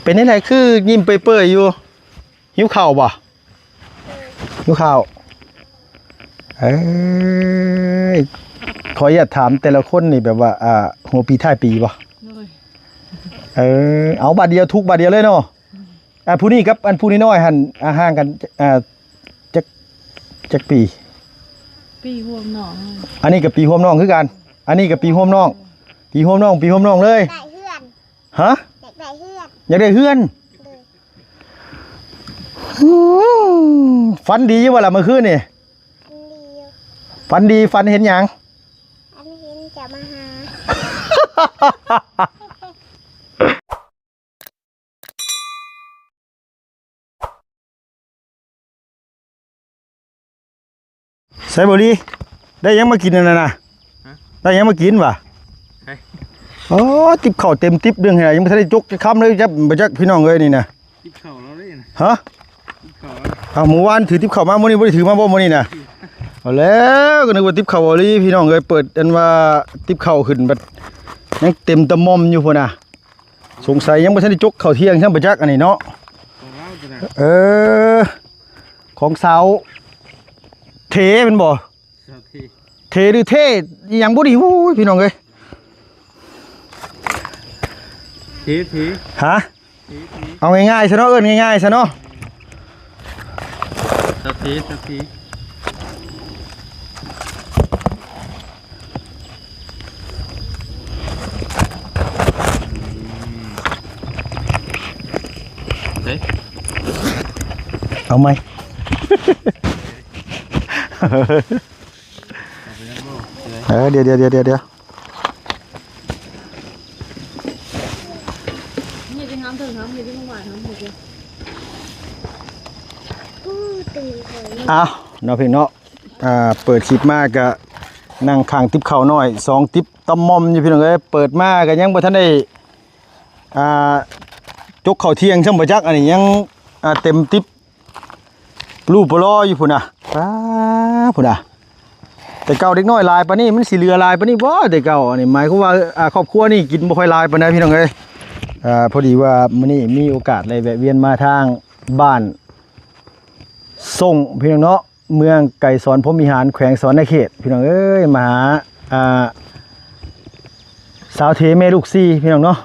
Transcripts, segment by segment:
ເປັນຈັ່ງໃດຄືຍິ້ມເປີຍໆຢູ່? ຫິວເຂົ້າບໍ່? ຫິວເຂົ້າ. ເອີຍ ຂໍອະນຸຍາດຖາມແຕ່ລະຄົນນີ້ ແບບວ່າ ອ່າ ຫົວປີທ້າຍປີບໍ່? ໂດຍ. ເອີ ເອົາບາດດຽວ ທຸກບາດດຽວເລີຍເນາະ. ອ່າ ຜູ້ນີ້ກັບອັນຜູ້ນ້ອຍໆຫັ້ນ ອ່າ ຫ່າງກັນ ອ່າ ຈັກ ຈັກປີ? ປີຮ່ວມນ້ອງ. ອັນນີ້ກໍປີຮ່ວມນ້ອງຄືກັນ. ອັນນີ້ກໍປີຮ່ວມນ້ອງ. ປີຮ່ວມນ້ອງ ປີຮ່ວມນ້ອງເລີຍ. ຢາກໄດ້ເຮືອນ. ຮະ? ຢາກໄດ້ເຮືອນ. ຢາກໄດ້ເຮືອນ. ໂດຍ. ອືມ ຝັນດີຢູ່ບໍ່ລະມື້ຄືນນີ້? ຝັນດີຢູ່. ຝັນດີ ຝັນເຫັນຫຍັງ? ຝັນເຫັນເຈົ້າມາຫາ. ໃສບໍລີ ໄດ້ຫຍັງມາກິນອັນນັ້ນນະ? ຮະ? ໄດ້ຫຍັງມາກິນຫວາ? ໃສ? ໂອ້ ຕິບເຂົ້າເຕັມຕິບເດ້ ຍັງບໍ່ທັນໄດ້ຈົກຈັກຄຳເລີຍ. ຈັກ ບໍ່ຈັກພີ່ນ້ອງເອີຍນີ້ນະ. ຕິບເຂົ້າແລ້ວເດ້ນະ. ຮະ? ຕິບເຂົ້າແລ້ວ. ເອົາ ມື້ວານຖືຕິບເຂົ້າມາ ມື້ນີ້ບໍ່ໄດ້ຖືມາບໍ່ ມື້ນີ້ນະ? ຖື. ເອົາແລ້ວ ກໍນຶກວ່າຕິບເຂົ້າບໍລີ ພີ່ນ້ອງເອີຍ. ເປີດອັນວ່າຕິບເຂົ້າຂຶ້ນບັດຍັງເຕັມຕະໝ່ອມຢູ່ພຸ້ນນະ. ສົງໄສຍັງບໍ່ທັນໄດ້ຈົກເຂົ້າທ່ຽງຊ້ຳບໍ່ຈັກອັນນີ້ເນາະ. ຂອງລາວຕົວນັ້ນ. ເອີ ຂອງສາວເທແມ່ນບໍ່? ສາວເທ ເທຫຼືເທ ອີ່ຫຍັງບໍ່ນີ້? ໂອ້ຍ ພີ່ນ້ອງເອີຍ ເທ ເທ ຮະ? ເທ ເທ ເອົາງ່າຍໆຊະເນາະ ເອີ້ນງ່າຍໆຊະເນາະ. ສາວເທ ສາວເທ. ເອີ ເອົາໃໝ່. ເອີ ດຽວ ດຽວ ດຽວ ດຽວ. ອ້າວ ເນາະພີ່ເນາະ. ອ່າ ເປີດຄລິບມາກະນັ່ງຂ້າງຕິບເຂົ້ານ້ອຍ ສອງຕິບຕະໝ່ອມຢູ່ ພີ່ນ້ອງເອີຍ. ເປີດມາກະຍັງບໍ່ທັນໄດ້ ອ່າ ຈົກເຂົ້າທ່ຽງຊ້ຳບໍ່ຈັກ ອັນນີ້ຍັງ ອ່າ ເຕັມຕິບ ລູບປະລໍຢູ່ພຸ້ນນະ. ປ້າ ພຸ້ນນະ ແຕ່ເກົ່າເດັກນ້ອຍຫຼາຍປານນີ້ ມັນຊິເຫຼືອຫຼາຍປານນີ້ບໍ່ແຕ່ເກົ່າ? ອັນນີ້ໝາຍຄວາມວ່າ ອ່າ ຄອບຄົວນີ້ກິນບໍ່ຄ່ອຍຫຼາຍປານໃດ ພີ່ນ້ອງເອີຍ. ອ່າ ພໍດີວ່າມື້ນີ້ມີໂອກາດໄດ້ແວະວຽນມາທາງບ້ານ ສົ່ງ ພີ່ນ້ອງເນາະ ເມືອງໄກສອນພົມວິຫານ ແຂວງສະຫວັນນະເຂດ ພີ່ນ້ອງເອີຍ. ມາຫາ ອ່າ ສາວເທແມ່ລູກສີ່ ພີ່ນ້ອງເນາະ.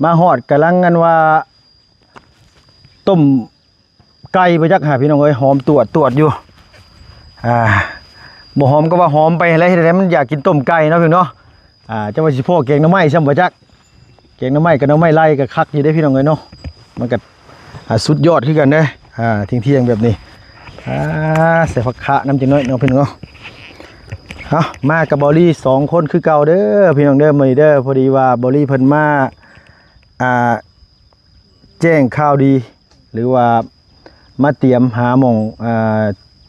ມາຮອດກຳລັງ ອັນວ່າ ຕົ້ມໄກ່ບໍ່ຈັກຫາ ພີ່ນ້ອງເອີຍ ຫອມຕວດຕວດຢູ່. ອ່າ ບໍ່ຫອມກໍວ່າຫອມໄປຫັ້ນແຫຼະ ເຮັດໃຫ້ມັນຢາກກິນຕົ້ມໄກ່ເນາະ ພີ່ນ້ອງເນາະ. ອ່າ ຈັກວ່າຊິພໍ້ແກງໜໍ່ໄມ້ຊ້ຳບໍ່ຈັກ. ແກງໜໍ່ໄມ້ກັບໜໍ່ໄມ້ໄລ່ກໍຄັກຢູ່ເດ້ ພີ່ນ້ອງເອີຍເນາະ. ມັນກໍ ອ່າ ສຸດຍອດຄືກັນເດ້ ອ່າ ທ່ຽງໆແບບນີ້. ອ່າ ໃສ່ຜັກຂະນຳຈັກໜ້ອຍເນາະ ພີ່ນ້ອງເນາະ. ເອົາ ມາກັບເບົາລີສອງຄົນຄືເກົ່າເດີ ພີ່ນ້ອງເດີ ມື້ນີ້ເດີ. ພໍດີວ່າເບົາລີເພິ່ນມາ ອ່າ ແຈ້ງຂ່າວດີ ຫຼືວ່າມາຕຽມຫາໝ່ອງ ອ່າ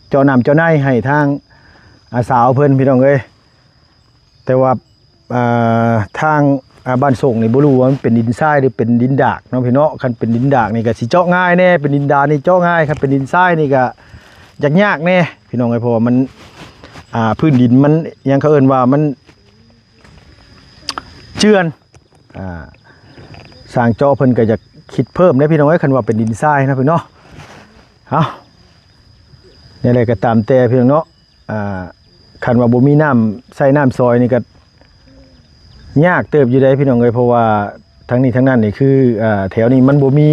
ເຈາະນ້ຳເຈາະໃນໃຫ້ທາງ ອ່າ ສາວເພິ່ນ ພີ່ນ້ອງເອີຍ. ແຕ່ວ່າ ອ່າ ທາງ ອ່າ ບ້ານໂສງນີ້ບໍ່ຮູ້ວ່າມັນເປັນດິນຊາຍ ຫຼື ເປັນດິນດາກເນາະ ພີ່ນ້ອງ. ຄັນເປັນດິນດາກນີ້ກໍຊິເຈາະງ່າຍແດ່ ເປັນດິນດານນີ້ເຈາະງ່າຍ ຄັນເປັນດິນຊາຍນີ້ກໍຍາກໆແດ່ ພີ່ນ້ອງເອີຍ. ເພາະວ່າມັນ ອ່າ ພື້ນດິນມັນ ຫຍັງເຂົາເອີ້ນວ່າມັນເຈື່ອນ. ອ່າ ຊ່າງເຈາະເພິ່ນກໍຢາກຄິດເພີ່ມເດ້ ພີ່ນ້ອງເອີຍ ຄັນວ່າເປັນດິນຊາຍເນາະ ພີ່ນ້ອງເນາະ. ເອົາ ແນວໃດກໍຕາມແຕ່ ພີ່ນ້ອງເນາະ. ອ່າ ຄັນວ່າບໍ່ມີນ້ຳໃຊ້ນ້ຳຊອຍນີ້ກໍຍາກເຕີບຢູ່ເດ້ ພີ່ນ້ອງເອີຍ. ເພາະວ່າທັງນີ້ທັງນັ້ນນີ້ຄື ອ່າ ແຖວນີ້ມັນບໍ່ມີ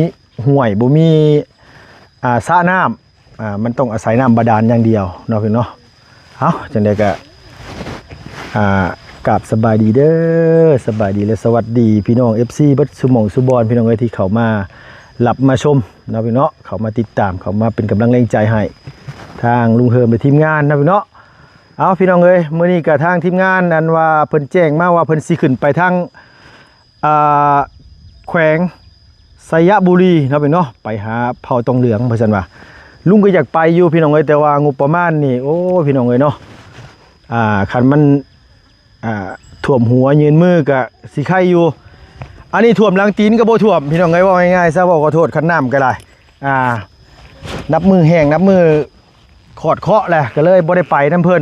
ຫ້ວຍ ບໍ່ມີ ອ່າ ສະນ້ຳ ອ່າ ມັນຕ້ອງອາໄສນ້ຳບາດານຢ່າງດຽວເນາະ ພີ່ນ້ອງເນາະ. ເອົາ ຈັ່ງໃດກໍ ອ່າ ກາບສະບາຍດີເດີ ສະບາຍດີ ແລະ ສະຫວັດດີພີ່ນ້ອງ ເອັຟຊີ ເບິດສູ່ໝ່ອງສູ່ບ່ອນ ພີ່ນ້ອງເອີຍ ທີ່ເຂົ້າມາຮັບມາຊົມເນາະ ພີ່ນ້ອງເນາະ. ເຂົ້າມາຕິດຕາມ ເຂົ້າມາເປັນກຳລັງແຮງໃຈໃຫ້ທາງລຸງເຮີມ ແລະ ທີມງານເນາະ ພີ່ນ້ອງເນາະ. ເອົາ ພີ່ນ້ອງເອີຍ ມື້ນີ້ກໍທາງທີມງານ ອັນວ່າເພິ່ນແຈ້ງມາວ່າເພິ່ນຊິຂຶ້ນໄປທາງ ອ່າ ແຂວງໄຊຍະບູລີເນາະ ພີ່ນ້ອງເນາະ ໄປຫາເຜົ່າຕອງເຫຼືອງ ວ່າຊັ້ນວ່າ. ລຸງກໍຢາກໄປຢູ່ ພີ່ນ້ອງເອີຍ ແຕ່ວ່າງົບປະມານນີ້ ໂອ້ ພີ່ນ້ອງເອີຍເນາະ ອ່າ ຄັນມັນ ອ່າ ຖ້ວມຫົວຍື່ນມືກໍຊິໄຄຢູ່. ອັນນີ້ຖ້ວມຫຼັງຕີນກໍບໍ່ຖ້ວມ ພີ່ນ້ອງເອີຍ. ເວົ້າງ່າຍໆຊະ ເວົ້າຂໍໂທດ ຄັນນ້ຳກໍໄດ້ ອ່າ ນັບມື້ແຫ້ງ ນັບມື້ຂອດເຄາະແຫຼະ ກໍເລີຍບໍ່ໄດ້ໄປນຳເພິ່ນ.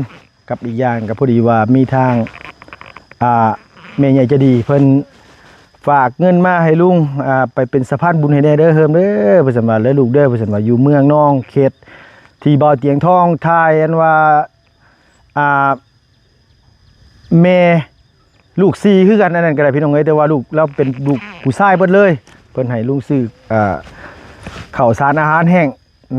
ກັບອີກຢ່າງກໍພໍດີວ່າມີທາງ ອ່າ ແມ່ໃຫຍ່ໃຈດີເພິ່ນ ຝາກເງິນມາໃຫ້ລຸງ ອ່າ ໄປເປັນສະພານບຸນໃຫ້ແດ່ເດີເຮີມເດີ ເພິ່ນວ່າ ເດີລູກເດີ ເພິ່ນວ່າ ຢູ່ເມືອງນອງ ເຂດທີ່ບ່າວຕຽງທອງຖ່າຍ ອັນວ່າ ອ່າ ແມ່ລູກສີ່ຄືກັນ ອັນນັ້ນກໍໄດ້ພີ່ນ້ອງເອີຍ ແຕ່ວ່າລູກລາວເປັນລູກຜູ້ຊາຍເບິດເລີຍ ເພິ່ນໃຫ້ລຸງຊື້ ອ່າ ເຂົ້າສານອາຫານແຫ້ງ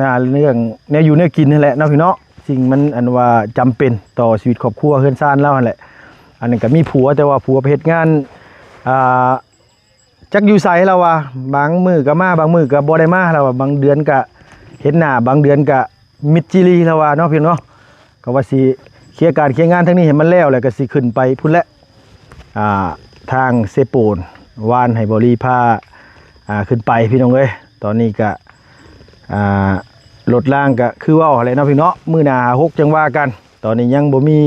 ນະ ເລື່ອງແນວຢູ່ແນວກິນຫັ້ນແຫຼະເນາະພີ່ເນາະ ສິ່ງມັນອັນວ່າຈຳເປັນຕໍ່ຊີວິດຄອບຄົວເຮືອນຊານລາວຫັ້ນແຫຼະ ອັນນັ້ນກໍມີຜົວ ແຕ່ວ່າຜົວໄປເຮັດງານ ອ່າ ຈັກຢູ່ໃສລາວວ່າ ບາງມື້ກໍມາ ບາງມື້ກໍບໍ່ໄດ້ມາລາວວ່າ ບາງເດືອນກໍເຫັນໜ້າ ບາງເດືອນກໍມິດຈີລີລາວວ່າເນາະພີ່ນ້ອງເນາະ ກໍວ່າຊິເຄຍການເຄຍງານທາງນີ້ໃຫ້ມັນແລ້ວ ແລ້ວກໍຊິຂຶ້ນໄປພຸ້ນແຫຼະ ອ່າ ທາງເຊໂປນ ວານໃຫ້ບໍລີພາ ອ່າ ຂຶ້ນໄປພີ່ນ້ອງເອີຍ ຕອນນີ້ກະ ອ່າ ລົດລາງກະຄືເວົ້າຫັ້ນແຫຼະເນາະພີ່ເນາະ ມື້ໜ້າຫົກຈັ່ງວ່າກັນ ຕອນນີ້ຍັງບໍ່ມີ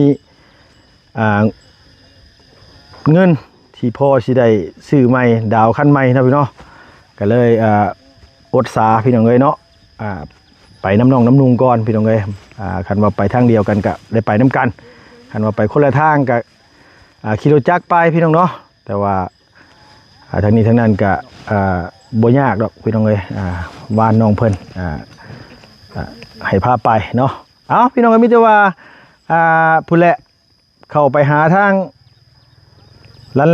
ອ່າ ເງິນທີ່ພໍຊິໄດ້ຊື້ໃໝ່ ດາວຄັນໃໝ່ເນາະພີ່ເນາະ ກະເລີຍ ອ່າ ອົດສາພີ່ນ້ອງເອີຍເນາະ ອ່າ ໄປນຳນ້ອງນຳນຸ່ງກ່ອນພີ່ນ້ອງເອີຍ ອ່າ ຄັນວ່າໄປທາງດຽວກັນກະໄດ້ໄປນຳກັນ ຄັນວ່າໄປຄົນລະທາງກະ ອ່າ ຂີ່ລົດຈັກໄປພີ່ນ້ອງເນາະ ແຕ່ວ່າ ອ່າ ທາງນີ້ທາງນັ້ນກະ ອ່າ ບໍ່ຍາກດອກພີ່ນ້ອງເອີຍ ອ່າ ວານນ້ອງເພິ່ນ ອ່າ ອ່າ ໃຫ້ພາໄປເນາະ ເອົ້າ ພີ່ນ້ອງເອີຍ ມີແຕ່ວ່າ ອ່າ ພຸ້ນແຫຼະ ເຂົ້າໄປຫາທາງ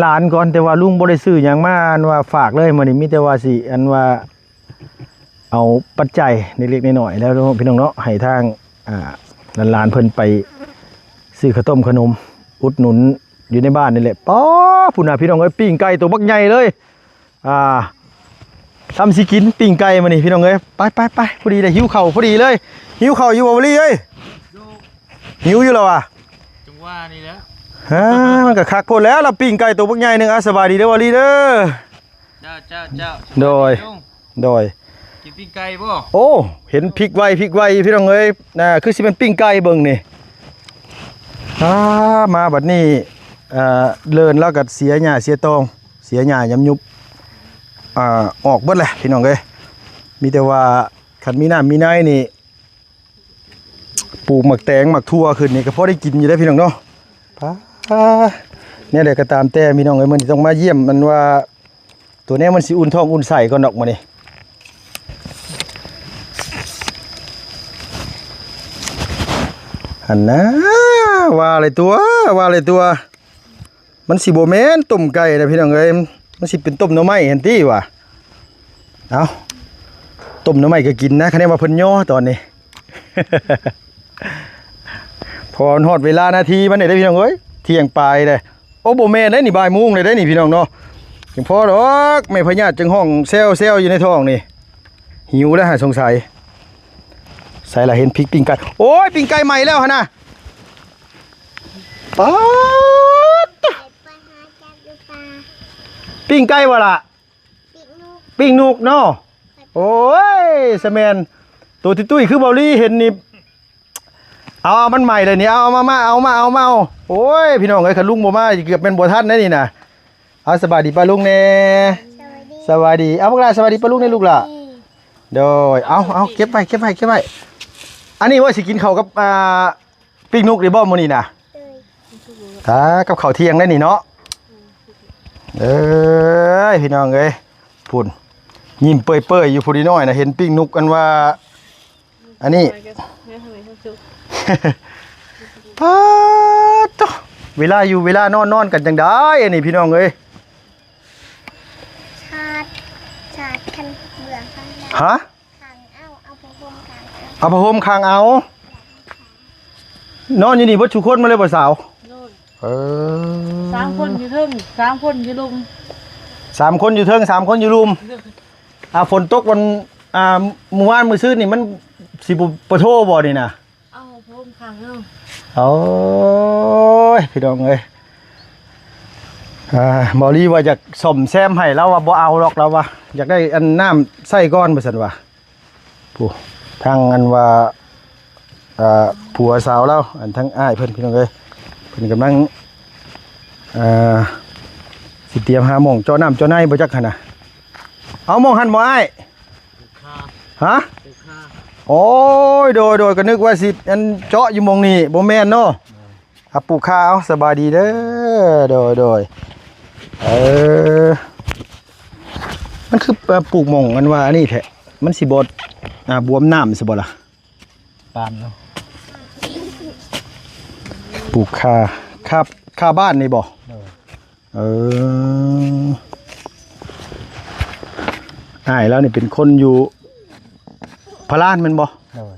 ຫຼານໆກ່ອນ ແຕ່ວ່າລຸງບໍ່ໄດ້ຊື້ຫຍັງມາ ອັນວ່າຝາກເລີຍມື້ນີ້ ມີແຕ່ວ່າຊິ ອັນວ່າ ເອົາປັດໄຈເລັກໆນ້ອຍໆແລ້ວເນາະ ພີ່ນ້ອງເນາະ ໃຫ້ທາງ ອ່າ ຫຼານໆເພິ່ນໄປຊື້ເຂົ້າຕົ້ມຂະໜົມ ອຸດໜູນຢູ່ໃນບ້ານນີ້ແຫຼະ ປາ ພຸ້ນນະ ພີ່ນ້ອງເອີຍ ປີ້ງໄກ່ໂຕບັກໃຫຍ່ເລີຍ ອ່າ ຊ່ຳຊິກິນປີ້ງໄກ່ມື້ນີ້ພີ່ນ້ອງເອີຍ ໄປໆໆ ພໍດີເລີຍ ຫິວເຂົ້າພໍດີເລີຍ ຫິວເຂົ້າຢູ່ບໍ່ ວາລີເອີຍ? ຫິວຢູ່ແລ້ວຫວາ? ຈັ່ງຫວະນີ້ແຫຼະ ຮາ ມັນກໍຄັກໂພດແລ້ວ ລະປີ້ງໄກ່ໂຕບັກໃຫຍ່ໜຶ່ງ ອາ ສະບາຍດີເດີ ວາລີເດີ ເຈົ້າ ເຈົ້າ ເຈົ້າ ໂດຍ ສະບາຍດີລຸງ ໂດຍ ກິນປີ້ງໄກ່ບໍ່? ໂອ້ ເຫັນພິກໄວໆ ພີ່ນ້ອງເອີຍ ອ່າ ຄືຊິແມ່ນປີ້ງໄກ່ເບິ່ງນີ້ ອ່າ ມາບັດນີ້ ອ່າ ເລີນລາວກໍເສຍຫຍ້າເສຍຕອງ ເສຍຫຍ້າຫຍ້ຳຍຸບ ອ່າ ອອກເບິດແຫຼະພີ່ນ້ອງເອີຍ ມີແຕ່ວ່າຄັນມີນ້ຳມີໃນນີ້ ປູກໝາກແຕງໝາກຖົ່ວຂຶ້ນນີ້ກໍພໍໄດ້ກິນຢູ່ເດ້ພີ່ນ້ອງເນາະ ປາ ແນວໃດກໍຕາມແຕ່ພີ່ນ້ອງເອີຍ ມື້ນີ້ຕ້ອງມາຢ້ຽມ ອັນວ່າ ຕົວແນວມັນຊິອຸ່ນທ້ອງອຸ່ນໄສ້ກ່ອນດອກມື້ນີ້ ຫັ້ນນາ ວ່າແລ້ວຕົວະ ວ່າແລ້ວຕົວະ ມັນຊິບໍ່ແມ່ນຕົ້ມໄກ່ນະພີ່ນ້ອງເອີຍ ມັນຊິເປັນຕົ້ມໜໍ່ໄມ້ຫັ້ນຕິຫວາ ເອົ້າ ຕົ້ມໜໍ່ໄມ້ກໍກິນນະ ຄະແນນວ່າເພິ່ນຍໍຕອນນີ້ ເພາະວ່າມັນຮອດເວລານາທີມັນແລ້ວເດ້ພີ່ນ້ອງເອີຍ ທ່ຽງປາຍເດ້ ໂອ້ ບໍ່ແມ່ນເດ້ນີ້ ບ່າຍໂມງແລ້ວເດ້ນີ້ພີ່ນ້ອງເນາະ ຈັ່ງພໍດອກ ແມ່ພະຍາດຈຶ່ງຮ້ອງແຊວໆຢູ່ໃນທ້ອງນີ້ ຫິວແລ້ວຫາສົງໄສ ໃສລະ ເຫັນພິກປີ້ງໄກ່ ໂອ້ຍ ປີ້ງໄກ່ໃໝ່ແລ້ວຫັ້ນນະ ປາດ ປີ້ງໄກ່ບໍ່ລະ? ປີ້ງນົກເນາະ ໂອ້ຍ ສະແມ່ນ ໂຕຕຸ້ຍໆ ຄືເບົາລີເຫັນນີ້ ເອົາ ເອົາ ມັນໃໝ່ແລ້ວນີ້ ເອົາ ເອົາມາ ມາ ເອົາມາ ເອົາມາ ເອົາ ໂອ້ຍ ພີ່ນ້ອງເອີຍ ຄັນລຸງບໍ່ມາ ເກືອບແມ່ນບໍ່ທັນໄດ໋ນີ້ນະ ເອົາ ສະບາຍດີປ້າລຸງແດ່ ສະບາຍດີ ສະບາຍດີ ເອົາ ພວກຫຼານ ສະບາຍດີປ້າລຸງແດ່ລູກຫຼ້າ ໂດຍ ເອົາ ເອົາ ເກັບໄວ້ ເກັບໄວ້ ເກັບໄວ້ ອັນນີ້ວ່າຊິກິນເຂົ້າກັບ ອ່າ ປີ້ງນົກນີ້ບໍ່ມື້ນີ້ນະ ໂດຍ ອ່າ ກັບເຂົ້າທ່ຽງໄດ໋ນີ້ເນາະ ເອີຍ ພີ່ນ້ອງເອີຍ ພຸ້ນ ຍິ້ມເປີຍໆຢູ່ ຜູ້ນ້ອຍນະ ເຫັນປີ້ງນົກ ອັນວ່າ ອັນນີ້ ປາດໂທ້ ເວລາຢູ່ເວລານອນ ນອນກັນຈັ່ງໃດ ອັນນີ້ ພີ່ນ້ອງເອີຍ ຊາດ ຊາດຄັນເບື່ອງ ຮະ? ຂັງເອົາ ເອົາຜ້າຫົ່ມຂັງເອົາ ເອົາຜ້າຫົ່ມຂັງເອົາ ນອນຢູ່ນີ້ເບິດຊຸຄົນມາເລີຍບໍ່ສາວ? ໂດຍ ເອີ ສາມຄົນຢູ່ເທິງ ສາມຄົນຢູ່ລຸ່ມ ສາມຄົນຢູ່ເທິງ ສາມຄົນຢູ່ລຸ່ມ ໂດຍ ອ່າ ຝົນຕົກວັນ ອ່າ ມື້ວານມື້ຊືນນີ້ມັນຊິບໍ່ ບໍ່ໂທບໍ່ນີ້ນະ? ເອົາຜ້າຫົ່ມຂັງເອົາ ໂອ້ຍ ພີ່ນ້ອງເອີຍ ອ່າ ເບົາລີວ່າຢາກສ້ອມແຊມໃຫ້ ລາວວ່າບໍ່ເອົາດອກ ລາວວ່າຢາກໄດ້ອັນນ້ຳໃຊ້ກ່ອນ ວ່າຊັ້ນວ່າ ຜູ້ ທາງອັນວ່າ ເອີ ຜົວສາວລາວ ອັນທາງອ້າຍເພິ່ນ ພີ່ນ້ອງເອີຍ ເພິ່ນກຳລັງ ເອີ ຊິຕຽມຫາໝ່ອງເຈາະນ້ຳເຈາະໃນບໍ່ຈັກຫັ້ນນະ ເອົາ ໝ່ອງຫັ້ນບໍ່ອ້າຍ? ຮະ? ໂອ້ຍ ໂດຍ ໂດຍ ກໍນຶກວ່າຊິອັນເຈາະຢູ່ໝ່ອງນີ້ ບໍ່ແມ່ນເນາະ ອາ ປູກຂາວ ສະບາຍດີເດີ ໂດຍ ໂດຍ ເອີ ມັນຄື ເອີ່ ປູກໝ່ອງອັນວ່າອັນນີ້ແທ້ ມັນຊິບໍ່ ອ່າ ບວມນ້ຳຊິບໍ່ລະ? ປານເນາະ ປູກຄາ ຄາ ຄາບ້ານນີ້ບໍ່? ໂດຍ. ເອີ ອ້າຍລາວນີ້ເປັນຄົນຢູ່ພະລານແມ່ນບໍ່? ໂດຍ.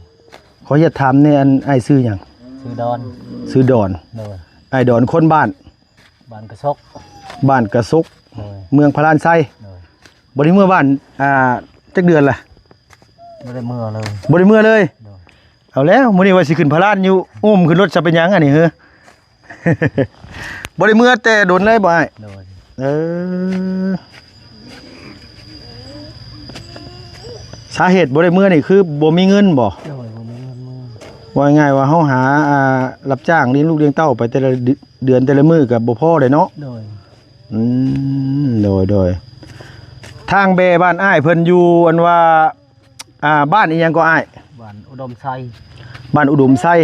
ຂໍອະນຸຍາດຖາມແດ່ ອັນ ອ້າຍຊື່ຫຍັງ? ຊື່ດອນ. ຊື່ດອນ. ໂດຍ. ອ້າຍດອນຄົນບ້ານ? ບ້ານກະສົກ. ບ້ານກະສົກ. ໂດຍ. ເມືອງພະລານໄຊ. ໂດຍ. ບໍ່ໄດ້ເມືອບ້ານ ອ່າ ຈັກເດືອນລະ? ບໍ່ໄດ້ເມືອເລີຍ. ບໍ່ໄດ້ເມືອເລີຍ? ໂດຍ. ເອົາແລ້ວ ມື້ນີ້ວ່າຊິຂຶ້ນພະລານຢູ່ ອຸ້ມຂຶ້ນລົດຊະເປັນຫຍັງອັນນີ້ເຮີ? ບໍ່ໄດ້ເມືອແຕ່ດົນເລີຍບໍ່ອ້າຍ? ໂດຍ. ເອີ ສາເຫດບໍ່ໄດ້ເມືອນີ້ຄືບໍ່ມີເງິນບໍ່? ໂດຍ ບໍ່ມີເງິນເມືອ. ເວົ້າງ່າຍໆວ່າເຮົາຫາ ອ່າ ຮັບຈ້າງລ້ຽງລູກລ້ຽງເຕົ້າໄປແຕ່ລະເດືອນ ແຕ່ລະມື້ກໍບໍ່ພໍໄດ໋ເນາະ? ໂດຍ. ອືມ ໂດຍ ໂດຍ. ທາງແບບ້ານອ້າຍເພິ່ນຢູ່ ອັນວ່າ ອ່າ ບ້ານອີ່ຫຍັງກໍອ້າຍ? ບ້ານອຸດົມໄຊ. ບ້ານອຸດົມໄຊ. ໂດຍ.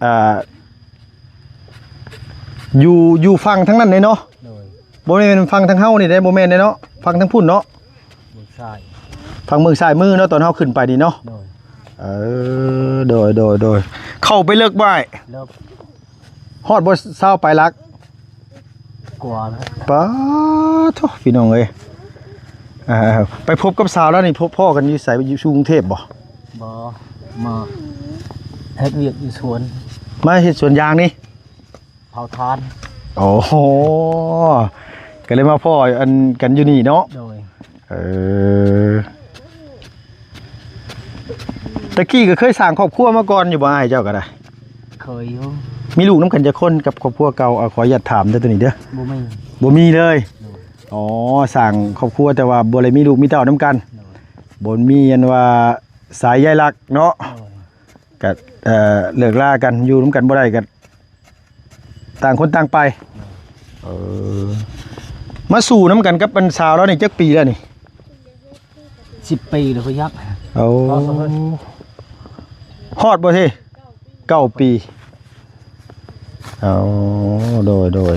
ອ່າ ຢູ່ ຢູ່ຝັ່ງທາງນັ້ນເດ້ເນາະ? ໂດຍ. ບໍ່ແມ່ນຝັ່ງທາງເຮົານີ້ເດ້ ບໍ່ແມ່ນເດ້ເນາະ ຝັ່ງທາງພຸ້ນເນາະ? ເບື້ອງຊ້າຍ. ຝັ່ງເບື້ອງຊ້າຍມືເນາະ ຕອນເຮົາຂຶ້ນໄປນີ້ເນາະ? ໂດຍ. ເອີ ໂດຍ ໂດຍ ໂດຍ. ເຂົ້າໄປເລິກບໍ່ອ້າຍ? ເລິກ. ຮອດບໍ່ ຊາວປາຍຫຼັກ? ກວ່າແລ້ວ. ປາໂທ້ ພີ່ນ້ອງເອີຍ ອ່າ ໄປພົບກັບສາວລາວນີ້ ພົບພໍ້ກັນຢູ່ໃສ? ຢູ່ ຢູ່ກຸງເທບບໍ່? ບໍ່ ມາເຮັດວຽກຢູ່ສວນ. ມາເຮັດສວນຢາງນີ້? ເຜົາຖ່ານ. ໂອ້ໂຫ ກໍເລີຍມາພໍ້ອັນກັນຢູ່ນີ້ເນາະ? ໂດຍ. ເອີ ແຕ່ກີ້ກໍເຄີຍສ້າງຄອບຄົວມາກ່ອນຢູ່ບໍ່ອ້າຍເຈົ້າກໍໄດ້? ເຄີຍຢູ່. ມີລູກນຳກັນຈັກຄົນກັບຄອບຄົວເກົ່າ? ເອົາ ຂໍອະນຸຍາດຖາມເດີໂຕນີ້ເດີ. ບໍ່ມີ. ບໍ່ມີເລີຍ? ໂດຍ. ອໍ ສ້າງຄອບຄົວແຕ່ວ່າບໍ່ໄດ້ມີລູກມີເຕົ້ານຳກັນ. ໂດຍ. ບໍ່ມີອັນວ່າສາຍໃຍຫຼັກເນາະ? ໂດຍ. ກໍ ເອີ ເລີກລາກັນ ຢູ່ນຳກັນບໍ່ໄດ້ກໍ ຕ່າງຄົນຕ່າງໄປ. ເອີ ມາສູ້ນຳກັນກັບອັນສາວລາວນີ້ຈັກປີແລ້ວນີ້? ສິບປີແລ້ວ ບໍ່ຢາກ. ໂອ້ ຮອດແລ້ວເພິ່ນ. ຮອດບໍ່ເທ? ເກົ້າປີ. ເອົ້າ ໂດຍ ໂດຍ.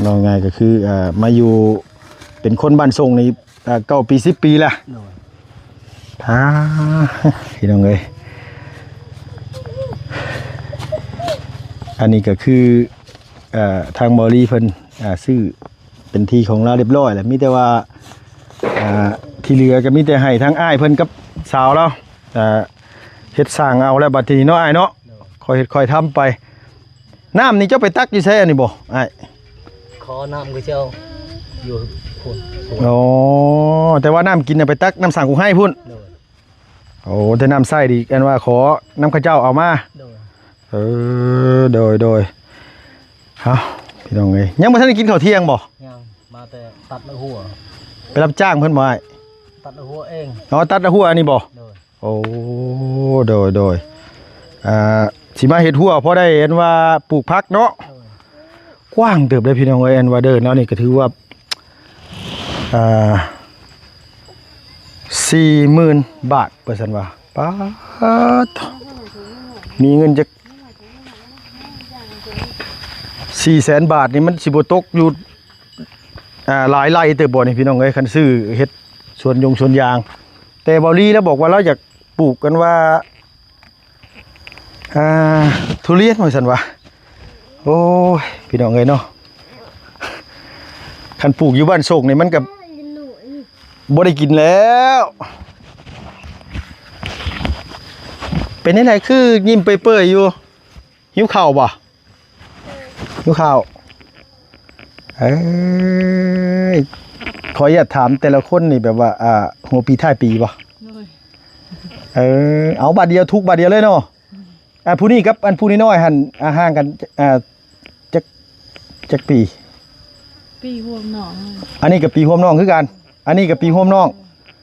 ເວົ້າງ່າຍກໍຄື ອ່າ ມາຢູ່ເປັນຄົນບ້ານຊົງນີ້ ອ່າ ເກົ້າປີ ສິບປີລະ. ໂດຍ. ອ່າ ພີ່ນ້ອງເອີຍ ອັນນີ້ກໍຄື ເອີ ທາງເບົາລີເພິ່ນ ອ່າ ຊື້ເປັນທີ່ຂອງລາວຮຽບຮ້ອຍແລ້ວ ມີແຕ່ວ່າ ອ່າ ທີ່ເຫຼືອກໍມີແຕ່ໃຫ້ທາງອ້າຍເພິ່ນກັບສາວລາວ ອ່າ ເຮັດສ້າງເອົາແລ້ວບັດທີນີ້ເນາະອ້າຍເນາະ. ໂດຍ. ຄ່ອຍເຮັດຄ່ອຍທຳໄປ. ນ້ຳນີ້ເຈົ້າໄປຕັກຢູ່ໃສອັນນີ້ບໍ່ອ້າຍ? ຂໍນ້ຳຄືເຈົ້າຢູ່ພຸ້ນ. ອໍ ແຕ່ວ່ານ້ຳກິນນະໄປຕັກນ້ຳສ້າງກຸງໄຮພຸ້ນ. ໂດຍ. ໂອ້ ແຕ່ນ້ຳໃຊ້ນີ້ ອັນວ່າຂໍນຳເຂົາເຈົ້າເອົາມາ. ໂດຍ. ເອີ ໂດຍ ໂດຍ. ເອົ້າ ພີ່ນ້ອງເອີຍ ຍັງບໍ່ທັນໄດ້ກິນເຂົ້າທ່ຽງບໍ່? ຍັງ ມາແຕ່ຕັດລະຫົວ. ໄປຮັບຈ້າງເພິ່ນບໍ່ອ້າຍ? ຕັດລະຫົວເອງ. ອໍ ຕັດລະຫົວອັນນີ້ບໍ່? ໂດຍ. ໂອ້ ໂດຍ ໂດຍ. ອ່າ ຊິມາເຮັດຮົ້ວພໍໄດ້ອັນວ່າປູກຜັກເນາະ. ໂດຍ. ກວ້າງເຕີບເດ້ພີ່ນ້ອງເອີຍ ອັນວ່າເດີນແລ້ວນີ້ກໍຖືວ່າ ອ່າ ສີ່ໝື່ນບາດ ວ່າຊັ້ນວ່າ. ປາດ ມີເງິນຈັກສີ່ແສນບາດນີ້ ມັນຊິບໍ່ຕົກຢູ່ ອ່າ ຫຼາຍໄຮ່ເຕີບບໍ່ນີ້ພີ່ນ້ອງເອີຍ ຄັນຊື້ເຮັດສວນຢົງສວນຢາງ. ແຕ່ເບົາລີລາວບອກວ່າລາວຢາກ ປູກກັນວ່າ ອ່າ ທຸລຽນວ່າຊັ້ນວ່າ. ໂອ້ຍ ພີ່ນ້ອງເອີຍເນາະ ຄັນປູກຢູ່ບ້ານໂສກນີ້ມັນກໍບໍ່ໄດ້ກິນແລ້ວ. ເປັນຈັ່ງໃດຄືຍິ້ມເປີຍໆຢູ່? ຫິວເຂົ້າບໍ່? ຫິວເຂົ້າ. ເອີຍ ຂໍອະນຸຍາດຖາມແຕ່ລະຄົນນີ້ແບບວ່າ ອ່າ ຫົວປີທ້າຍປີບໍ່? ໂດຍ. ເອີ ເອົາບາດດຽວ ທຸກບາດດຽວເລີຍເນາະ. ອ່າ ຜູ້ນີ້ກັບອັນຜູ້ນ້ອຍໆຫັ້ນ ອ່າ ຫ່າງກັນ ອ່າ ຈັກ ຈັກປີ? ປີຮ່ວມນ້ອງ. ອັນນີ້ກໍປີຮ່ວມນ້ອງຄືກັນ. ອັນນີ້ກໍປີຮ່ວມນ້ອງ.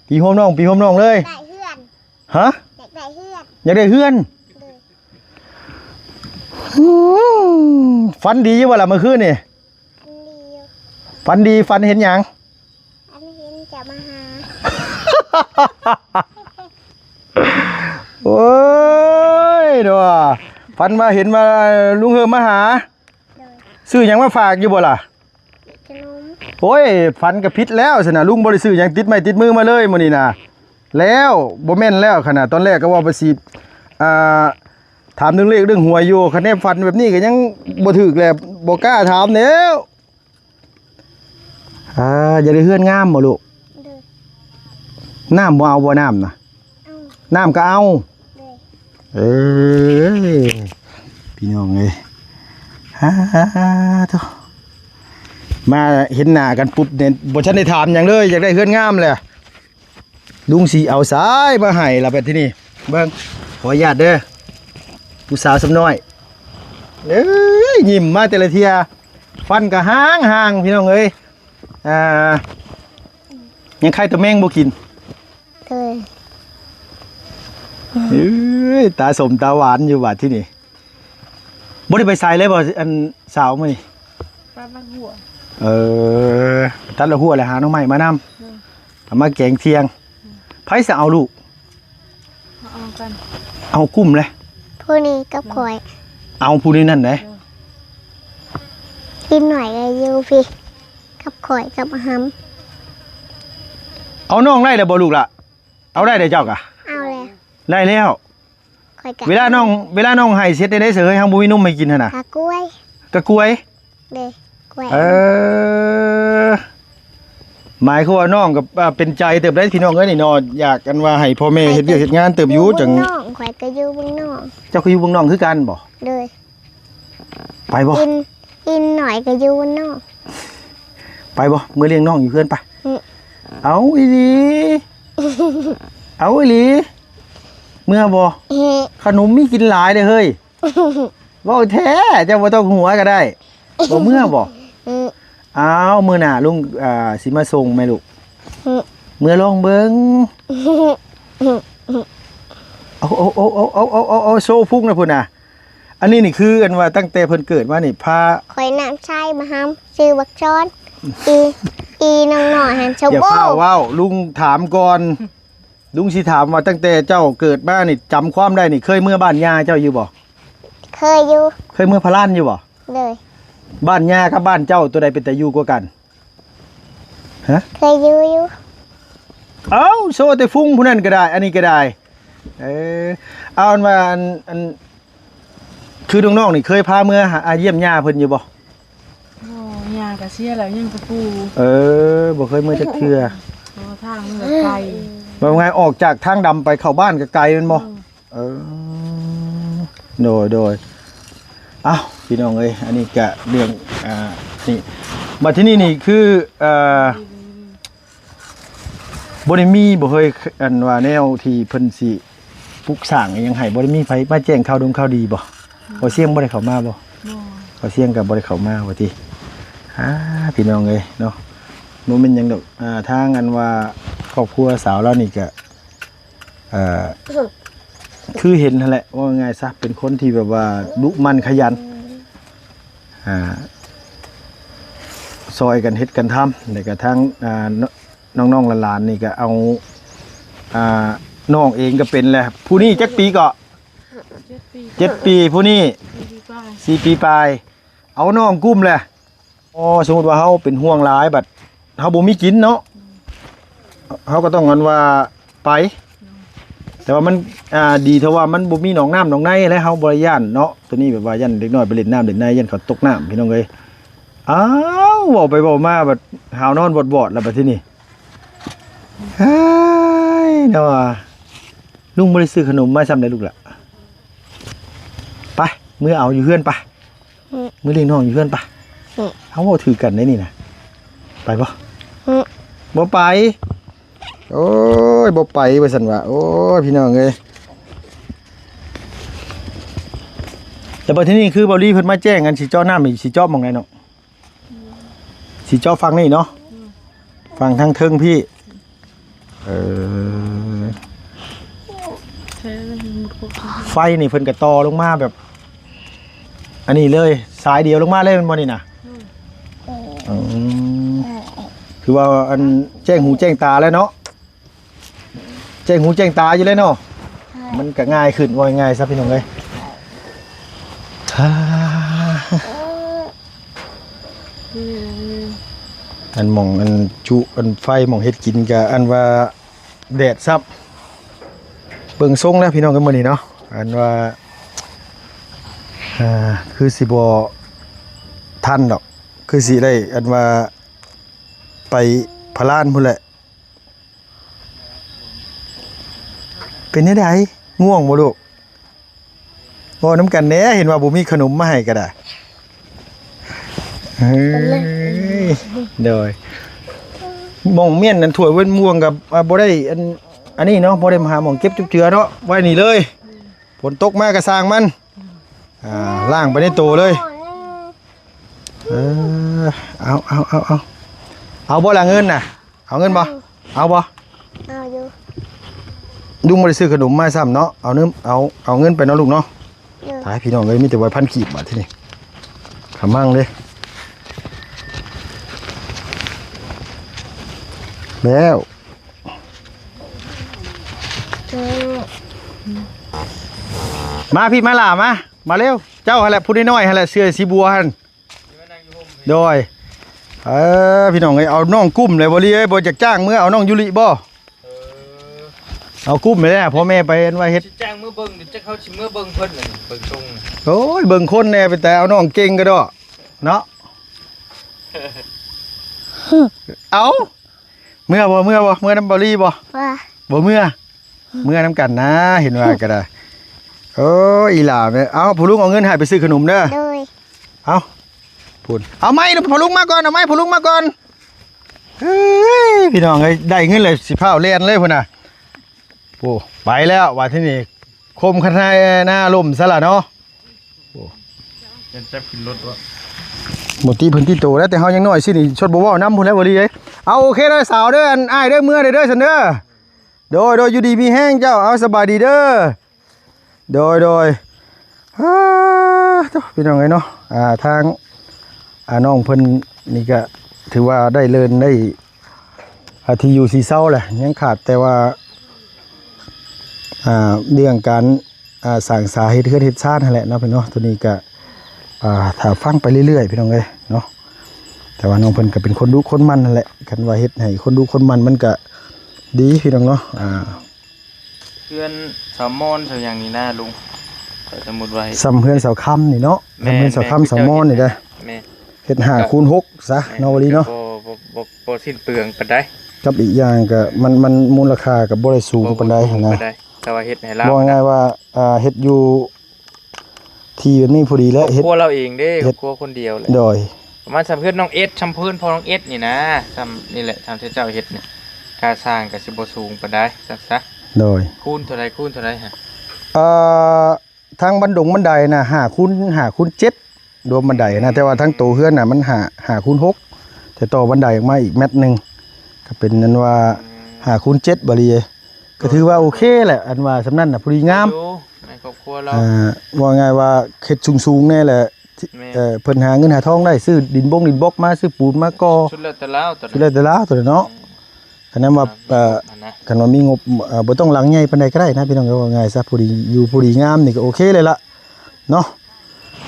ປີຮ່ວມນ້ອງ ປີຮ່ວມນ້ອງເລີຍ. ຢາກໄດ້ເຮືອນ. ຮະ? ຢາກໄດ້ເຮືອນ. ຢາກໄດ້ເຮືອນ. ໂດຍ. ອືມ ຝັນດີຢູ່ບໍ່ລະມື້ຄືນນີ້? ຝັນດີຢູ່. ຝັນດີ ຝັນເຫັນຫຍັງ? ຝັນເຫັນເຈົ້າມາຫາ. ໂອ້ຍ ເນາະ ຝັນວ່າເຫັນວ່າລຸງເຮີມມາຫາ. ໂດຍ. ຊື້ຫຍັງມາຝາກຢູ່ບໍ່ລະ? ຂະໜົມ. ໂອ້ຍ ຝັນກໍຜິດແລ້ວຊັ້ນນະ ລຸງບໍ່ໄດ້ຊື້ຫຍັງຕິດໄມ້ຕິດມືມາເລີຍມື້ນີ້ນະ. ແລ້ວ ບໍ່ແມ່ນແລ້ວຂະໜາດ ຕອນແລກກໍວ່າວ່າຊິ ອ່າ ຖາມເລື່ອງເລກເລື່ອງຫວຍຢູ່ ຄັນແນມຝັນແບບນີ້ກໍຍັງບໍ່ຖືກແຫຼະ ບໍ່ກ້າຖາມແລ້ວ. ອ່າ ຢາກໄດ້ເຮືອນງາມບໍ່ລູກ? ໂດຍ. ນ້ຳບໍ່ເອົາບໍ່ ນ້ຳນະ? ເອົາ. ນ້ຳກໍເອົາ. ໂດຍ. ເອີຍ ພີ່ນ້ອງເອີຍ ຮາໂທ ມາເຫັນໜ້າກັນປຸບນີ້ ບໍ່ທັນໄດ້ຖາມຫຍັງເລີຍ ຢາກໄດ້ເຮືອນງາມແຫຼະ. ລຸງຊິເອົາສາຍມາໃຫ້ລະ ບັດທີນີ້ ເບິ່ງ ຂໍອະນຸຍາດເດີ ຜູ້ສາວສ່ຳນ້ອຍ ເອີຍ ຍິ້ມມາແຕ່ລະເທື່ອ ຟັນກໍຫາງໆ ພີ່ນ້ອງເອີຍ ອ່າ ຍັງໄຄແຕ່ແມງບໍ່ກິນ ເອີຍ ເອີຍ ຕາສົ້ມຕາຫວານຢູ່ບາດທີນີ້. ບໍ່ໄດ້ໄປໃສເລີຍບໍ່ ອັນສາວມື້ນີ້? ຕັດລະຫົວ. ເອີ ຕັດລະຫົວແລ້ວຫາໜໍ່ໄມ້ມານຳ ເອີ ເອົາມາແກງທ່ຽງ. ເອີ ໃຜຊິເອົາລູກ? ເອົາກັນ ເອົາກຸ່ມເລີຍ ຜູ້ນີ້ກັບຂ້ອຍ. ເອົາຜູ້ນີ້ນັ້ນເດ້. ເອີ ອີກໜ້ອຍກໍຢູ່ພີ້ກັບຂ້ອຍກັບອາຫຳ. ເອົານ້ອງໄດ້ແລ້ວບໍ່ລູກລະ? ເອົາໄດ້ເດ້ເຈົ້າກະ? ເອົາແລ້ວ ໄດ້ແລ້ວ. ຂ້ອຍກະ ເວລານ້ອງ ເວລານ້ອງໄຫ້ເຮັດແນວໃດເສີຍ ເຮົາບໍ່ມີນົມໃຫ້ກິນຫັ້ນນະ? ກະກ້ວຍ ກະກ້ວຍ. ເດ້ ກ້ວຍ. ເອີ ໝາຍຄວາມວ່ານ້ອງກໍ ອ່າ ເປັນໃຈເຕີບໄດ໋ພີ່ນ້ອງເອີຍນີ້ເນາະ ຢາກ ອັນວ່າໃຫ້ພໍ່ແມ່ເຮັດວຽກເຮັດງານເຕີບຢູ່ ຂ້ອຍກໍ ຈັ່ງ ຢູ່ເມືອງນອກ ຂ້ອຍກໍຢູ່ເມືອງນອກ. ເຈົ້າກໍຢູ່ເມືອງນອກຄືກັນບໍ່? ໂດຍ. ໄປບໍ່? ອີກ ອີກໜ້ອຍກໍຢູ່ເນາະ. ໄປບໍ່? ເມືອລ້ຽງນ້ອງຢູ່ເຮືອນໄປ. ອື ເອົາອີ່ຫຼີ ເອົາອີ່ຫຼີ ເມືອບໍ່? ອື ຂະໜົມມີກິນຫຼາຍເດ້ເຮີ້ຍ. ເວົ້າແທ້ ເຈົ້າບໍ່ຕ້ອງຫົວກໍໄດ້. ບໍ່ເມືອບໍ່? ອື ອ້າວ ມື້ໜ້າລຸງ ອ່າ ຊິມາສົ່ງແມ່ລູກ. ອື ເມືອລອງເບິ່ງ. ເອົາ ເອົາ ເອົາ ໂຊພຸງນະພຸ້ນນະ. ອັນນີ້ນີ້ຄື ອັນວ່າຕັ້ງແຕ່ເພິ່ນເກີດມານີ້ ພາ ຂ້ອຍນຳໃຊ້ມາຫຳ ຊື່ບັກຊອນ ອີ ອີນ້ອງນ້ອຍຫັ້ນ ຊົມ. ຢ່າຟ້າວເວົ້າ ລຸງຖາມກ່ອນ ລຸງຊິຖາມວ່າ ຕັ້ງແຕ່ເຈົ້າເກີດມານີ້ ຈຳຄວາມໄດ້ນີ້ ເຄີຍເມືອບ້ານຍ່າເຈົ້າຢູ່ບໍ່? ເຄີຍຢູ່. ເຄີຍເມືອພະລານຢູ່ບໍ່? ໂດຍ. ບ້ານຍ່າກັບບ້ານເຈົ້າ ໂຕໃດເປັນຕາຢູ່ກວ່າກັນ? ຮະ? ເຄີຍຢູ່ຢູ່. ເອົ້າ ໂຊແຕ່ຟຸງຜູ້ນັ້ນກໍໄດ້ ອັນນີ້ກໍໄດ້. ເອີ ເອົາ ອັນວ່າ ອັນ ອັນ ຄືນ້ອງໆນີ້ເຄີຍພາເມືອຫາ ອ່າ ຢ້ຽມຍ່າເພິ່ນຢູ່ບໍ່? ໂອ້ ຍ່າກໍເສຍແລ້ວ ຍັງແຕ່ປູ່. ເອີ ບໍ່ເຄີຍເມືອຈັກເທື່ອ. ເພາະວ່າທາງມັນກໍໄກ. ເວົ້າງ່າຍ ອອກຈາກທາງດຳໄປເຂົ້າບ້ານກໍໄກແມ່ນບໍ່? ອື ເອີ ໂດຍ ໂດຍ. ອ້າວ ພີ່ນ້ອງເອີຍ ອັນນີ້ກະເລື່ອງ ອ່າ ນີ້ ບັດທີນີ້ນີ້ຄື ເອີ ບໍ່ໄດ້ມີບໍ່ເຮີ້ຍ ອັນວ່າແນວທີ່ເພິ່ນຊິປຸກສ້າງອີ່ຫຍັງໃຫ້ ບໍ່ໄດ້ມີໃຜມາແຈ້ງຂ່າວດົງຂ່າວດີບໍ່? ບໍ່. ບໍ່ສຽງບໍ່ໄດ້ເຂົ້າມາບໍ່? ບໍ່. ບໍ່ສຽງກໍບໍ່ໄດ້ເຂົ້າມາວ່າຕິ. ອ່າ ພີ່ນ້ອງເອີຍເນາະ ບໍ່ແມ່ນຫຍັງດອກ. ອ່າ ທາງອັນວ່າຄອບຄົວສາວລາວນີ້ກະ ເອີ ຄືເຫັນຫັ້ນແຫຼະ ເວົ້າງ່າຍຊະ ເປັນຄົນທີ່ແບບວ່າດຸໝັ່ນຂະຫຍັນ ອ່າ ຊ່ອຍກັນເຮັດກັນທຳ ແລ້ວກະທາງ ອ່າ ນ- ນ້ອງໆຫຼານໆນີ້ກະເອົາ ອ່າ ນ້ອງເອງກະເປັນແຫຼະ. ຜູ້ນີ້ຈັກປີເກາະ? ເຈັດປີ. ເຈັດປີ. ຜູ້ນີ້? ສີ່ປີປາຍ. ເອົານ້ອງກຸ້ມແຫຼະ. ອໍ ສົມມຸດວ່າເຮົາເປັນຫ່ວງຫຼາຍ ບັດເຮົາບໍ່ມີກິນເນາະ ເຮົາກໍຕ້ອງ ອັນວ່າ ໄປ ແຕ່ວ່າມັນ ອ່າ ດີເທົ່າວ່າມັນບໍ່ມີໜອງນ້ຳໜອງໃນ ແລະ ເຮົາບໍ່ໄດ້ຢ້ານເນາະ. ໂຕນີ້ແບບວ່າຢ້ານເດັກນ້ອຍໄປຫຼິ້ນນ້ຳຫຼິ້ນໃນ ຢ້ານເຂົາຕົກນ້ຳ ພີ່ນ້ອງເອີຍ. ອ້າວ ເວົ້າໄປເວົ້າມາ ບັດຫາວນອນວອດໆ ແລ້ວບັດທີນີ້ ເຮີ້ຍ ເນາະ ລຸງບໍ່ໄດ້ຊື້ຂະໜົມມາຊ້ຳໃດລູກຫຼະ. ໄປ ເມືອເອົາຢູ່ເຮືອນໄປ. ອືມ ມື້ລ້ຽງນ້ອງຢູ່ເຮືອນປະ. ອືມ ເຮົາເວົ້າຖືກກັນໄດ໋ນີ້ນະ. ໄປບໍ່? ອືມ ບໍ່ໄປ. ໂອ້ຍ ບໍ່ໄປວ່າຊັ້ນວ່າ. ໂອ້ຍ ພີ່ນ້ອງເອີຍ ແຕ່ບັດທີນີ້ຄືເບົາລີເພິ່ນມາແຈ້ງ ອັນຊິເຈາະນ້ຳນີ້ ຊິເຈາະໝ່ອງໃດເນາະ? ຊິເຈາະຝັ່ງນີ້ເນາະ? ອືມ ຝັ່ງທາງເທິງພີ້. ເອີ ໃຊ້ໄຟນີ້ເພິ່ນກະຕໍ່ລົງມາແບບອັນນີ້ເລີຍ ສາຍດຽວລົງມາເລີຍແມ່ນບໍ່ນີ້ນະ? ອືມ ອືມ ຄືວ່າອັນແຈ້ງຫູແຈ້ງຕາແລ້ວເນາະ ແຈ້ງຫູແຈ້ງຕາຢູ່ແລ້ວເນາະ. ມັນກະງ່າຍຂຶ້ນ ເວົ້າງ່າຍຊະ ພີ່ນ້ອງເອີຍ. ອືມ. ອັນໝ່ອງອັນຈຸອັນໄຟໝ່ອງເຮັດກິນກະອັນວ່າແດດຊ້ຳ ເບິ່ງຊົງແລ້ວພີ່ນ້ອງເອີຍ ມື້ນີ້ເນາະ ອັນວ່າ ອ່າ ຄືຊິບໍ່ທັນດອກ ຄືຊິໄດ້ອັນວ່າໄປພະລານພຸ້ນແຫຼະ. ເປັນແນວໃດ? ງ່ວງບໍ່ລູກ? ເວົ້ານຳກັນແດ່ ເຫັນວ່າບໍ່ມີຂະໜົມມາໃຫ້ກໍໄດ້. ເອີຍ ໂດຍ ໝ່ອງມ້ຽນອັນຖ້ວຍເວັນມ່ວງກັບ ອ່າ ບໍ່ໄດ້ອັນ ອັນນີ້ເນາະ ບໍ່ໄດ້ມາຫາໝ່ອງເກັບຈຸບເຈືອເນາະ ໄວ້ນີ້ເລີຍ ຝົນຕົກມາກໍຊ່າງມັນ ອ່າ ລ້າງໄປໃນໂຕເລີຍ. ເອີ ເອົາ ເອົາ ເອົາ ເອົາ ເອົາບໍ່ລະເງິນນະ? ເອົາເງິນບໍ່? ເອົາ ເອົາບໍ່? ເອົາຢູ່. ລຸງບໍ່ໄດ້ຊື້ຂະໜົມມາຊ້ຳເນາະ ເອົາເງິນ ເອົາ ເອົາເງິນໄປເນາະລູກເນາະ. ໂດຍ. ຕາຍ ພີ່ນ້ອງເອີຍ ມີແຕ່ໃບພັນກີບບາດທີນີ້ ຂະມັງເດ້ ແລ້ວ. ມາພີ່ມາຫຼ້າມາ ມາເລັວ ເຈົ້າຫັ້ນແຫຼະ ຜູ້ນ້ອຍໆຫັ້ນແຫຼະ ເສື້ອສີບົວຫັ້ນ. ໂດຍ ເອີ ພີ່ນ້ອງເອີຍ ເອົານ້ອງກຸ້ມແລ້ວ ບໍ່ລີເອີຍ ບໍ່ຢາກຈ້າງເມືອ ເອົານ້ອງຢູລິບໍ່? ເອີ ເອົາກຸ້ມແລ້ວ ພໍ່ແມ່ໄປອັນວ່າເຮັດ ຊິຈ້າງເມືອເບິ່ງ ຈັກເຮົາຊິເມືອເບິ່ງເພິ່ນ ເບິ່ງຊົງ. ໂອ້ຍ ເບິ່ງຄົນແດ່ ເປັນແຕ່ເອົານ້ອງເກັ່ງກະດອກເນາະ. ເອົາ ເມືອບໍ່ ເມືອບໍ່ ເມືອນຳບໍ່ລີບໍ່? ບໍ່ ບໍ່ເມືອ ເມືອນຳກັນນະ ເຫັນວ່າກໍໄດ້. ໂອ້ຍ ອີຫຼ້າແມ່ ເອົາ ພໍ່ລຸງເອົາເງິນໃຫ້ໄປຊື້ຂະໜົມເດີ. ໂດຍ. ເອົາ ພຸ້ນ ເອົາໄມ້ ພໍ່ລຸງມາກ່ອນ ເອົາໄມ້ ພໍ່ລຸງມາກ່ອນ. ເຮີ້ຍ ພີ່ນ້ອງເອີຍ ໄດ້ເງິນແລ້ວຊິຟ້າວແລ່ນເລີຍພຸ້ນນະ. ໂອ້ ໄປແລ້ວ ບາດທີນີ້ ຄົມຄັນໄທນາລົມຊະລະເນາະ. ໂອ້ ຈັບຂຶ້ນລົດບໍ່ ບໍ່ຕິເພິ່ນຕິໂຕແລ້ວ ແຕ່ເຮົາຍັງນ້ອຍຊີ້ນີ້ ຊົດບໍ່ເວົ້ານຳພຸ້ນແຫຼະ ບໍ່ດີເດ້. ເອົາ ໂອເຄເດີສາວເດີ ອັນອ້າຍເດີ ເມືອເດີ ເດີຊັ້ນເດີ. ໂດຍ ໂດຍ ຢູ່ດີມີແຮງເຈົ້າ ເອົາ ສະບາຍດີເດີ. ໂດຍ ໂດຍ ອາ ໂທ້ ພີ່ນ້ອງເອີຍເນາະ ອ່າ ທາງ ອ່າ ນ້ອງເພິ່ນນີ້ກະຖືວ່າໄດ້ເລີນໄດ້ ອ່າ ທີ່ຢູ່ທີ່ເຊົາແຫຼະ ຍັງຂາດແຕ່ວ່າ ອ່າ ເລື່ອງການ ອ່າ ສ້າງສາເຮັດເຮືອນເຮັດຊານຫັ້ນແຫຼະເນາະ ພີ່ນ້ອງເນາະ. ໂຕນີ້ກະ ອ່າ ຖ້າຟັງໄປເລື້ອຍໆ ພີ່ນ້ອງເອີຍເນາະ ແຕ່ວ່ານ້ອງເພິ່ນກະເປັນຄົນດຸຄົນໝັ່ນຫັ້ນແຫຼະ ຄັນວ່າເຮັດໃຫ້ຄົນດຸຄົນໝັ່ນມັນກະດີ ພີ່ນ້ອງເນາະ ອ່າ. ເຮືອນສາວມອນສາວຫຍັງນີ້ນະລຸງ ຖ້າສົມມຸດວ່າ ສ່ຳເຮືອນສາວຄຳນີ້ເນາະ ສ່ຳເຮືອນສາວຄຳ ສາວມອນນີ້ເດ້ ແມ່ນ ເຮັດຫ້າຄູນຫົກຊະເນາະ ບໍ່ລີເນາະ ບໍ່ ບໍ່ ບໍ່ ບໍ່ສິ້ນເປືອງປານໃດ ກັບອີກຢ່າງກໍມັນ ມັນມູນລະຄ່າກໍບໍ່ໄດ້ສູງປານໃດຫັ້ນນະ ແຕ່ວ່າເຮັດໃຫ້ລາວ ເວົ້າງ່າຍວ່າ ອ່າ ເຮັດຢູ່ ທີ່ມັນມີພໍດີແຫຼະ ເຮັດຄົວລາວເອງເດ້ ເຮັດຄົວຄົນດຽວແຫຼະ ໂດຍ ປະມານສ່ຳເຮືອນນ້ອງເອັດ ສ່ຳເຮືອນພໍ່ນ້ອງເອັດນີ້ນະ ສ່ຳນີ້ແຫຼະ ສ່ຳທີ່ເຈົ້າເຮັດນີ້ ຄ່າສ້າງກໍຊິບໍ່ສູງປານໃດ ຊັ້ນຊະ ໂດຍ ຄູນເທົ່າໃດ ຄູນເທົ່າໃດຫະ? ເອີ ທາງບັນດົງບັນໄດນະ ຫ້າຄູນຫ້າ ຄູນເຈັດ ລວມບັນໄດນະ ແຕ່ວ່າທາງໂຕເຮືອນນະ ມັນຫ້າ ຫ້າຄູນຫົກ ແຕ່ຕໍ່ບັນໄດອອກມາອີກແມັດໜຶ່ງ ກໍເປັນອັນວ່າ ອືມ ຫ້າຄູນເຈັດ ບາດນີ້ ກໍຖືວ່າໂອເຄແຫຼະ ອັນວ່າສ່ຳນັ້ນນະ ພໍດີງາມ ຢູ່ໃນຄອບຄົວລາວ ອ່າ ເວົ້າງ່າຍວ່າເຮັດສູງໆແດ່ແຫຼະ ແມ່ນ ເອີ ເພິ່ນຫາເງິນຫາທອງໄດ້ ຊື້ດິນບົງດິນບອກມາ ຊື້ປູນມາກໍ່ ສຸດແລ້ວແຕ່ລາວ ສຸດແລ້ວແຕ່ລາວໂຕນັ້ນເນາະ ອືມ ຄັນວ່າ ອ່າ ເອີ ມີງົບຫັ້ນນະ ຄັນວ່າມີງົບ ເອີ ບໍ່ຕ້ອງຫຼັງໃຫຍ່ປານໃດກໍໄດ້ນະ ພີ່ນ້ອງ ເວົ້າງ່າຍຊະ ພໍດີຢູ່ ພໍດີງາມນີ້ກໍໂອເຄເລີຍລະ ເນາະ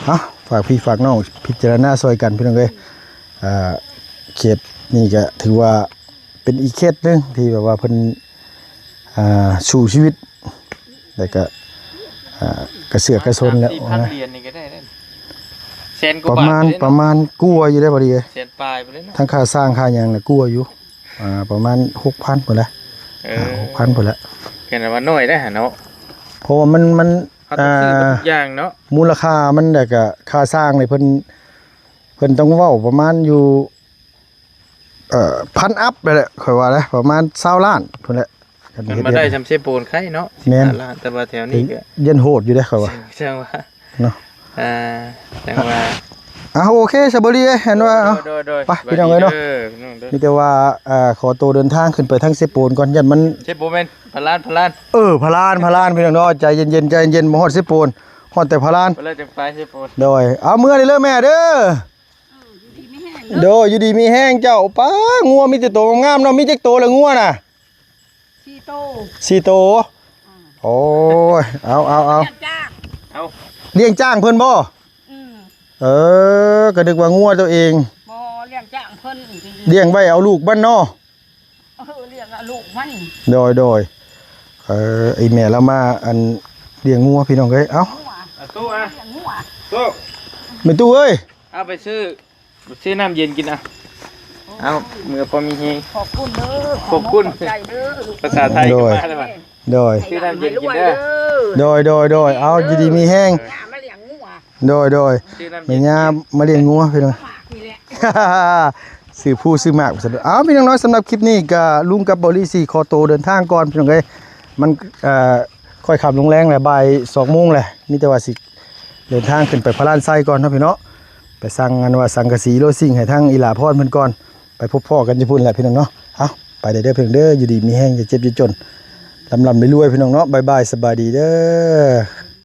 ເອົາ ຝາກພີ່ຝາກນ້ອງພິຈາລະນາຊ່ອຍກັນ ພີ່ນ້ອງເອີຍ ອ່າ ເຂດນີ້ກໍຖືວ່າເປັນອີກເຂດໜຶ່ງທີ່ແບບວ່າເພິ່ນ ອ່າ ສູ້ຊີວິດ ແລ້ວກໍ ອ່າ ກະເສືອກະສົນແລ້ວ ສາມສີ່ພັນ ນະ ຫຼຽນນີ້ກໍໄດ້ເດ້ ແສນກວ່າບາດ ປະມານ ປະມານກວ່າຢູ່ເດ້ ພໍດີເອີຍ ແສນປາຍພຸ້ນເດ້ເນາະ ທັງຄ່າສ້າງຄ່າຫຍັງນະກວ່າຢູ່ ອ່າ ປະມານຫົກພັນພຸ້ນແຫຼະ ເອີ ອ່າ ຫົກພັນພຸ້ນແຫຼະ ກໍວ່ານ້ອຍໄດ້ຫະເນາະ ເພາະວ່າມັນ ມັນ ເຮົາຕ້ອງຊື້ໝົດທຸກຢ່າງເນາະ ອ່າ ມູນລະຄ່າມັນ ແລ້ວກະຄ່າສ້າງນີ້ເພິ່ນ ເພິ່ນຕ້ອງເວົ້າປະມານຢູ່ ເອີ ພັນອັບແຫຼະ ຂ້ອຍວ່ານະ ປະມານຊາວລ້ານພຸ້ນແຫຼະ ຄັນມາໄດ້ຊ່ຳເຊໂປນໄຄເນາະ ແມ່ນ ສິບຫ້າລ້ານ ແຕ່ວ່າແຖວນີ້ກໍຢ້ານໂຫດຢູ່ເດ້ ຂ້ອຍວ່າ ຈັ່ງວ່າ ເນາະ ອ່າ ຈັ່ງວ່າ ອ່າ ໂອເຄ ສະເບີຣີເອີຍ ເຫັນວ່າ ໂດຍ ໂດຍ ໄປ ພີ່ນ້ອງເອີຍເນາະ ມີແຕ່ວ່າ ອ່າ ຂໍໂຕເດີນທາງຂຶ້ນໄປທາງເຊໂປນກ່ອນ ຢ້ານມັນ ເຊໂປນແມ່ນພະລານ ພະລານ ເອີ ພະລານ ພະລານ ພີ່ນ້ອງເນາະ ໃຈເຢັນໆ ໃຈເຢັນ ບໍ່ຮອດເຊໂປນ ຮອດແຕ່ພະລານ ໄປເລີຍຈັ່ງໄປເຊໂປນ ໂດຍ ເອົາເມືອເດີແມ່ເດີ ເອີ ຢູ່ດີມີແຮງເດີ ໂດຍ ຢູ່ດີມີແຮງເຈົ້າ ປ້າ ງົວມີແຕ່ໂຕງາມໆເນາະ ມີຈັກໂຕລະງົວນະ? ສີ່ໂຕ ສີ່ໂຕ ອືມ ໂອ້ຍ ເອົາ ເອົາ ເອົາ ລ້ຽງຈ້າງ ເອົາ ລ້ຽງຈ້າງເພິ່ນບໍ່? ອືມ ເອີ ກໍນຶກວ່າງົວໂຕເອງ ບໍ່ ລ້ຽງຈ້າງ ເພິ່ນ ລ້ຽງໄວ້ເອົາລູກມັນເນາະ. ເອີ ລ້ຽງເອົາລູກມັນ. ໂດຍ ໂດຍ ເອີ ອີແມ່ລາວມາ ອັນ ລ້ຽງງົວ ພີ່ນ້ອງເອີຍ. ເອົ້າ ອ່ະ ຕູ້ອ່ະ ຕູ້ ແມ່ຕູ້ເອີຍ ເອົາໄປຊື້ ຊື້ນ້ຳເຢັນກິນ ອ່ະ ເອົາ ເມືອພໍມີແຮງ. ຂອບຄຸນເດີ ຂອບຄຸນ ຂອບໃຈເດີ. ພາສາໄທ ໂດຍ ກໍມາແລ້ວ ໂດຍ ຊື້ນ້ຳເຢັນກິນເດີ. ໂດຍ ໂດຍ ໂດຍ ເອົາ ຢູ່ດີມີແຮງ ເອີ ມາລ້ຽງງົວ. ໂດຍ ໂດຍ ຊື້ນ້ຳເຢັນ ແມ່ຍ່າມາລ້ຽງງົວ ພີ່ນ້ອງ. ຝາກນີ້ແຫຼະ ຊື້ພູຊື້ໝາກ ວ່າຊັ້ນ. ເອົາ ພີ່ນ້ອງເນາະ ສຳລັບຄລິບນີ້ກໍລຸງກັບເບົາລີຊິຂໍໂຕເດີນທາງກ່ອນ ພີ່ນ້ອງເອີຍ. ມັນ ເອີ ຄ່ອຍຄ່ຳລົງແລງແລ້ວ ບ່າຍສອງໂມງແລ້ວ ມີແຕ່ວ່າຊິເດີນທາງຂຶ້ນໄປພະລານໄຊກ່ອນເນາະ ພີ່ນ້ອງເນາະ ໄປສັ່ງ ອັນວ່າ ສັງກະສີໂລຊິງໃຫ້ທາງອີຫຼ້າພອນເພິ່ນກ່ອນ. ໄປພົບພໍ້ກັນຢູ່ພຸ້ນແຫຼະ ພີ່ນ້ອງເນາະ. ເອົ້າ ໄປເດີ ເດີ ພີ່ນ້ອງເດີ ຢູ່ດີມີແຮງ ຢ່າເຈັບຢ່າຈົນ ລ່ຳໆລວຍໆ ພີ່ນ້ອງເນາະ. ບາຍບາຍ ສະບາຍດີເດີ.